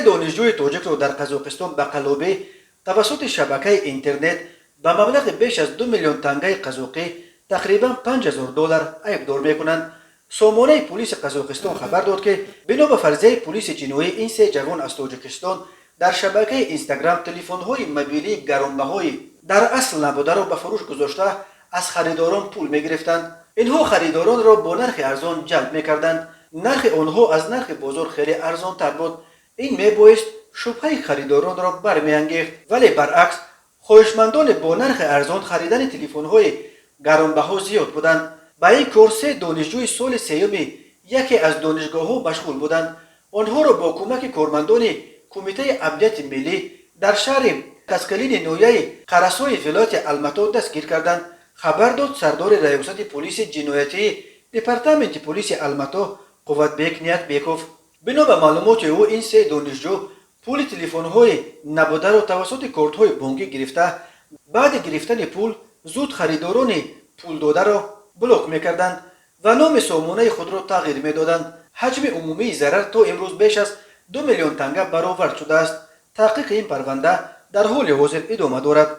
Донишҷӯи тоҷикро дар Қазоқистон ба қаллобӣ тавассути шабакаи интернет ба маблағи беш аз 2 миллион тангаи қазоқӣ, тақрибан 5000 доллар, айбдор мекунанд. Сомонаи пулиси Қазоқистон хабар дод, ки бино ба фарзияи пулиси ҷиноӣ, ин се ҷавон аз Тоҷикистон дар шабакаи Инстаграм телефонҳои мобилии гаронбаҳои дар асл набударо ба фурӯш гузошта, аз харидорон пул мегирифтанд. Инҳо харидоронро бо нархи арзон ҷалб мекарданд. Нархи онҳо аз нархи бозор хеле арзонтар буд. Ин мебоист шубҳаи харидоронро бармеангехт, вале баръакс, хоҳишмандони бо нархи арзон харидани телефонҳои гаронбаҳо зиёд буданд. Ба ин кор се донишҷӯи соли сеюми яке аз донишгоҳҳо машғул буданд. Онҳоро бо кӯмаки кормандони Кумитаи амнияти миллӣ дар шаҳри Каскелини ноҳияи Қарасои вилояти Алмато дастгир карданд, хабар дод сардори раёсати пулиси ҷиноятии департаменти пулиси Алмато Қувватбек Ниятбеков. Бино ба маълумоти ӯ, ин се донишҷӯ пули телефонҳои набударо тавассути кортҳои бонкӣ гирифта, баъди гирифтани пул зуд харидорони пулдодаро блок мекарданд ва номи сомонаи худро тағйир медоданд. Ҳаҷми умумии зарар то имрӯз беш аз 2 миллион танга баровард шудааст. Таҳқиқи ин парванда дар ҳоли ҳозир идома дорад.